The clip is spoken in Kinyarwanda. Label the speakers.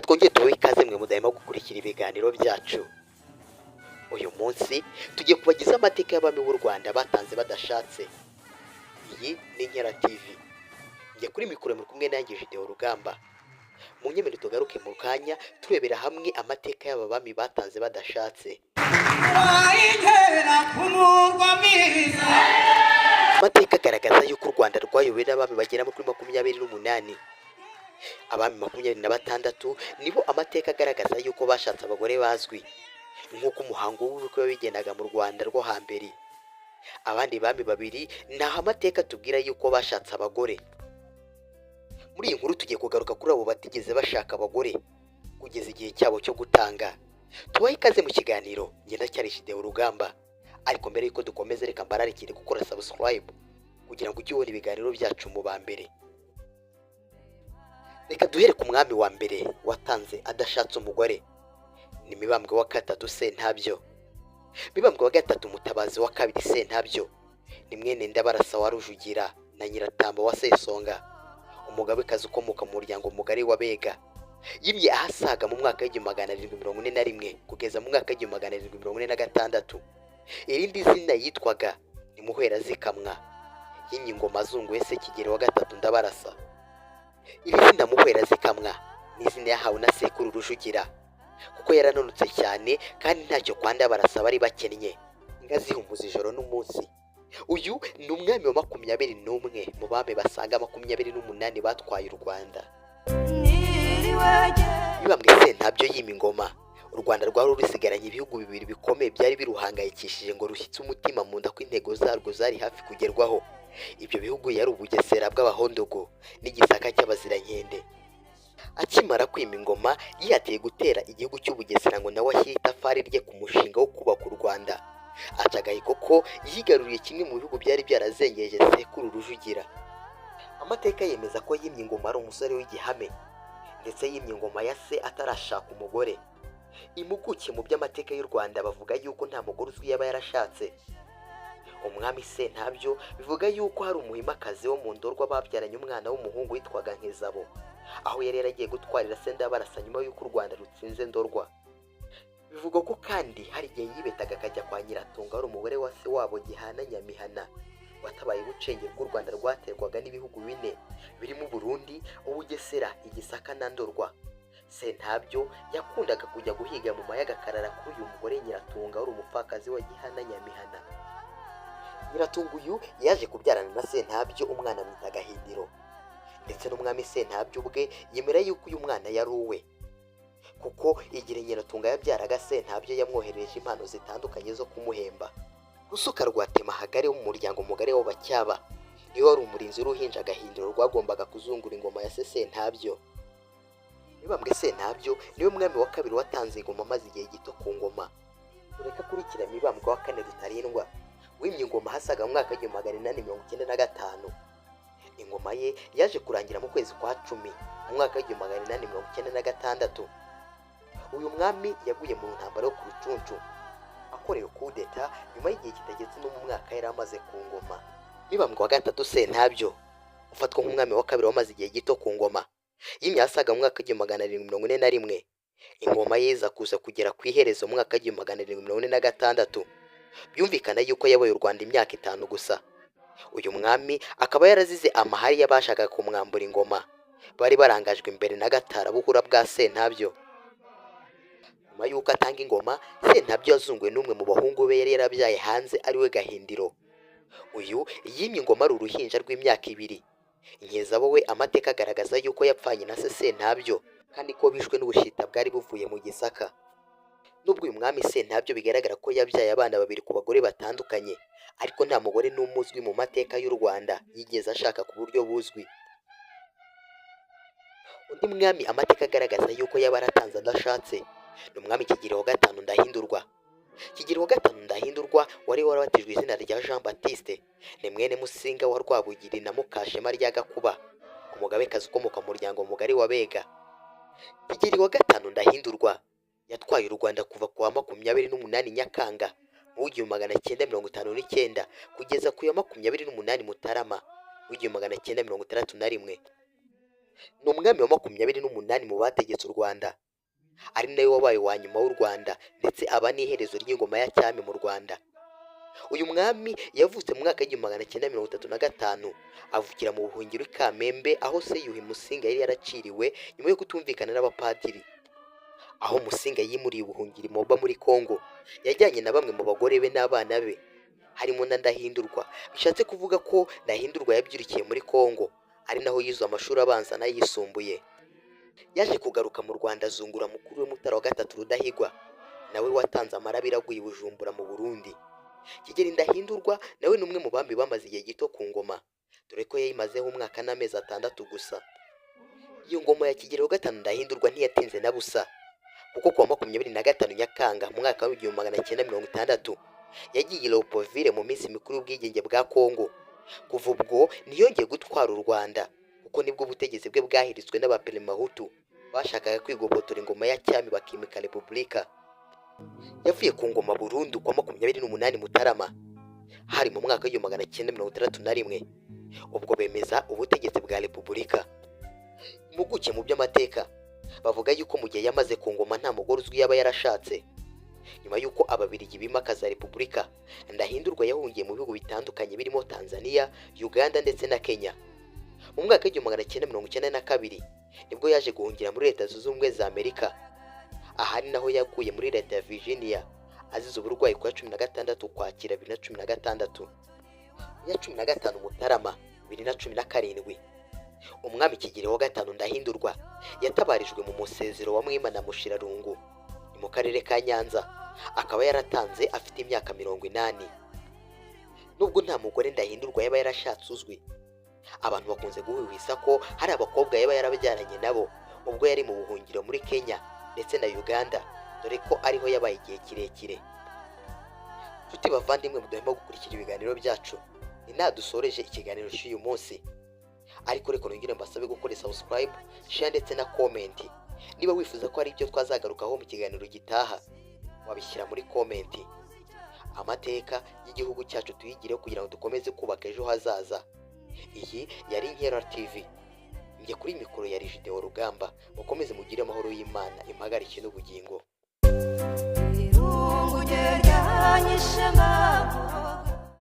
Speaker 1: Twongere tubahe ikaze mwe mudahema gukurikira ibiganiro byacu. Uyu munsi tugiye kubagezaho amateka y'abami b'u Rwanda batanze badashatse. Iyi ni Inkera TV. Njye kuri mikoro muri kumwe nanjye Video Rugamba. Mu nyemerere tugaruke mu kanya turebera hamwe amateka y'aba bami batanze badashatse.
Speaker 2: Wayigera ku murwa mwiza.
Speaker 1: Amateka agaragaza yuko u Rwanda rwayobowe n'abami bagera kuri 28. Abami 26 nibo amateka agaragaza yuko bashatse abagore bazwi, nk'uko umuhango w'ubukwe wabigendaga mu Rwanda rwo hambere. Abandi bami babiri naho amateka atubwira yuko bashatse abagore. Muri iyi nkuru tugiye kugaruka kuri abo batigeze bashaka abagore kugeza igihe cyabo cyo gutanga. Tubahe ikaze mu kiganiro, njye ndacyari Shideo Rugamba. Ariko mbere yuko dukomeza, reka mbararikire gukora subscribe kugira ngo ujye ubona ibiganiro byacu mu ba mbere. Reka duhere ku mwami wa mbere watanze adashatse umugore, ni Mibambwe wa gatatu Sentabyo. Mibambwe wa gatatu Mutabazi wa kabiri Sentabyo ni mwene Ndabarasa wa Rujugira na Nyiratamba wa Sesonga, umugabekazi ukomoka mu muryango mugari w'Abega. Yimye ahasaga mu mwaka w'1741 kugeza mu mwaka w'1746. Irindi zina yitwaga ni Muhwerazikamwa. Yimye ingoma azunguye se Kigeli wa gatatu Ndabarasa. Iri zina Muhwerazikamwa ni izina yahawe na sekuru Rujugira, kuko yaranonotse cyane kandi ntacyo kwa Ndabarasa bari bakennye, inka zihumuza ijoro n'umunsi. Uyu ni umwami wa 21 mu bami basaga 28 batwaye u Rwanda. Mibambwe Sentabyo yima ingoma, u Rwanda rwari rusigaranye ibihugu bibiri bikomeye byari biruhangayikishije ngo rushyitse umutima mu nda ko intego zarwo zari hafi kugerwaho. Ibyo bihugu yari Ubugesera bw'Abahondogo n'Igisaka cy'Abazirankende. Akimara kwima ingoma, yihatiye gutera igihugu cy'Ubugesera ngo nawe ashyire itafari rye ku mushinga wo kubaka u Rwanda. Aca agahigo ko yigaruriye kimwe mu bihugu byari byarazengereje sekuru Rujugira. Amateka yemeza ko yimye ingoma ari umusore w'igihame, ndetse yimye ingoma ya se atarashaka umugore. Impuguke mu by'amateka y'u Rwanda bavuga yuko nta mugore uzwi yaba yarashatse. Umwami Sentabyo bivuga yuko hari umuhimakazi wo mu Ndorwa babyaranye umwana w'umuhungu witwaga Nkezabo, aho yari yaragiye gutwarira se Ndabarasa nyuma y'uko u Rwanda rutsinze Ndorwa. Bivugwa ko kandi hari igihe yibetaga akajya kwa Nyiratunga wari umugore wa se wabo Gihana Nyamihana, watabaye ubucenge bw'u Rwanda rwaterwaga n'ibihugu bine birimo Burundi, Ubugesera, Igisaka na Ndorwa. Sentabyo yakundaga kujya guhiga mu mayaga akarara kuri uyu mugore Nyiratunga wari umupfakazi wa Gihana Nyamihana. Nyiratunga uyu yaje kubyarana na Sentabyo umwana amwita Gahindiro, ndetse n'umwami Sentabyo ubwe yemera yuko uyu mwana yari uwe, kuko igihe Nyiratunga yabyaraga Sentabyo yamwoherereje impano zitandukanye zo kumuhemba. Rusuka rwa Temahagari wo mu muryango mugari w'Abacyaba niwe wari umurinzi w'uruhinja Gahindiro rwagombaga kuzungura ingoma ya se Sentabyo. Mibambwe Sentabyo niwe mwami wa kabiri watanze ingoma amaze igihe gito ku ngoma. Tureka kurikira Mibambwe wa kane Rutarindwa wimye ingoma hasaga mu mwaka w'1895. Ingoma ye yaje kurangira mu kwezi kwa 10 mu mwaka w'1896. Uyu mwami yaguye mu ntambara yo ku Rucunshu akorewe kudeta nyuma y'igihe kitageze no mu mwaka yari amaze ku ngoma. Mibambwe wa gatatu Sentabyo ufatwa nk'umwami wa kabiri wamaze igihe gito ku ngoma, yimye asaga mu mwaka w'1741. Ingoma ye iza kuza kugera ku iherezo mu mwaka w'1746. Byumvikana yuko yabaye u Rwanda imyaka 5 gusa. Uyu mwami akaba yarazize amahari y'abashakaga kumwambura ingoma, bari barangajwe imbere na Gatarabuhura bwa Sentabyo. Nyuma y'uko atanga ingoma, Sentabyo yazunguwe n'umwe mu bahungu be yari yarabyaye hanze, ariwe Gahindiro. Uyu yimye ingoma ari uruhinja rw'imyaka 2. Nkezabo we amateka agaragaza yuko yapfanye na se Sentabyo, kandi ko bishwe n'ubushita bwari buvuye mu Gisaka. Nubwo uyu mwami Sentabyo bigaragara ko yabyaye abana babiri ku bagore batandukanye, ariko nta mugore n'umwe uzwi mu mateka y'u Rwanda yigeze ashaka ku buryo buzwi. Undi mwami amateka agaragaza yuko yaba yaratanze adashatse ni umwami Kigeli wa gatanu Ndahindurwa. Kigeli wa gatanu Ndahindurwa wari warabatijwe izina rya Jean Baptiste, ni mwene Musinga wa Rwabugiri na Mukashema rya Gakuba, umugabekazi ukomoka mu muryango mugari w'Abega. Kigeli wa gatanu Ndahindurwa yatwaye u Rwanda kuva ku wa 28 Nyakanga mu 1959 kugeza ku ya 28 Mutarama mu 1961. Ni umwami wa 28 mu bategetse u Rwanda, ari nawe wabaye uwa nyuma w'u Rwanda, ndetse aba n'iherezo ry'ingoma ya cyami mu Rwanda. Uyu mwami yavutse mu mwaka w'1935, avukira mu buhungiro i Kamembe, aho se Yuhi Musinga yari yaraciriwe nyuma yo kutumvikana n'abapadiri. Aho Musinga yimuriye ubuhungiro i Moba muri Kongo, yajyanye na bamwe mu bagore be n'abana be, harimo na Ndahindurwa. Bishatse kuvuga ko Ndahindurwa yabyirukiye muri Kongo, ari naho yize amashuri abanza n'ayisumbuye. Yaje kugaruka mu Rwanda azungura mukuru we Mutara wa gatatu Rudahigwa, nawe watanze amarabira aguye i Bujumbura mu Burundi. Kigeli Ndahindurwa nawe ni umwe mu bami bamaze igihe gito ku ngoma, dore ko yayimazeho umwaka n'amezi 6 gusa. Iyo ngoma ya Kigeli wa gatanu Ndahindurwa ntiyatinze na busa, kuko kuwa 25 Nyakanga mu mwaka w'1960 yagiye i Leopoldville mu minsi mikuru y'ubwigenge bwa Kongo. Kuva ubwo ntiyongeye gutwara u Rwanda, kuko nibwo ubutegetsi bwe bwahiritswe n'abaperemahutu bashakaga kwigobotora ingoma ya cyami bakimika repubulika. Yavuye ku ngoma burundu kuwa 28 Mutarama, hari mu mwaka w'1961, ubwo bemeza ubutegetsi bwa repubulika. Impuguke mu by'amateka bavuga yuko mu gihe yamaze ku ngoma nta mugore uzwi yaba yarashatse. Nyuma y'uko Ababiligi bimakaza repubulika, Ndahindurwa yahungiye mu bihugu bitandukanye birimo Tanzania, Uganda ndetse na Kenya. Mu mwaka w'1992 nibwo yaje guhungira muri Leta Zunze Ubumwe za Amerika. Aha ni naho yaguye muri Leta ya Virginia azize uburwayi ku ya 16 Ukwakira 2016. Ya 15 Mutarama 2017, umwami Kigeli wa gatanu Ndahindurwa yatabarijwe mu musezero wa Mwima na Mushirarungu, ni mu karere ka Nyanza, akaba yaratanze afite imyaka 80. Nubwo nta mugore Ndahindurwa yaba yarashatse uzwi, abantu bakunze guhwihwisa ko hari abakobwa yaba yarabyaranye nabo ubwo yari mu buhungiro muri Kenya ndetse na Uganda, dore ko ariho yabaye igihe kirekire. Nshuti bavandimwe muduhema gukurikira ibiganiro byacu, ni nta dusoreje ikiganiro cy'uyu munsi, ariko reka nongere mbasabe gukora subscribe, share ndetse na comment. Niba wifuza ko hari ibyo twazagarukaho mu kiganiro gitaha, wabishyira muri comment. Amateka y'igihugu cyacu tuyigireho kugira ngo dukomeze kubaka ejo hazaza. Iyi yari Inkera TV, njye kuri mikoro ya Rigideo Rugamba. Mukomeze mugire amahoro y'Imana, impagarike n'ubugingo.
Speaker 3: Irungu rye ryanyishe ntabwo.